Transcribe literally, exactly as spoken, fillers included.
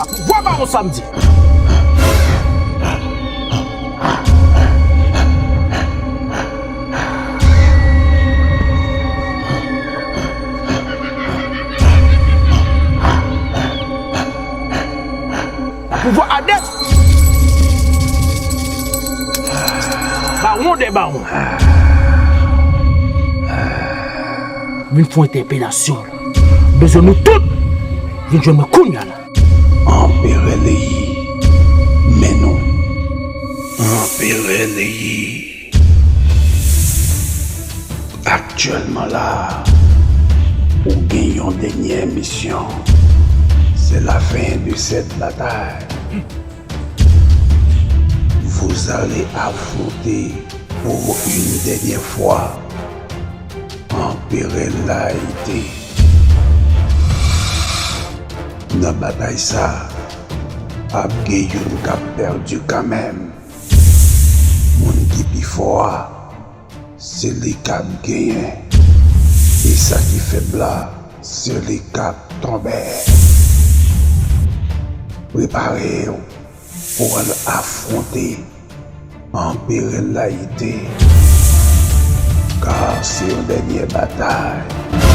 Pouvwa Bawon Samdi. Pouvwa Adès. Bawon dè bawon. Vin fè yon entèpelasyon. Bezwen nou tout vin jwenn mwen kounya la. Anperè Leyi, men nou. Anperè Leyi, aktyèlman la, ou gen yon dènyè misyon. C'est la fin de cette bataille. Vous allez affronter pour une dernière fois Anperè Layite. Nan batay sa, ap gen youn k ap pèdi kanmenm. Moun ki pi fò a, se li k ap genyen. E sa ki fèb la, se li k ap tonbe. Prepare w pou w al afwonte Anperè Layite, ka se yon dènyè batay.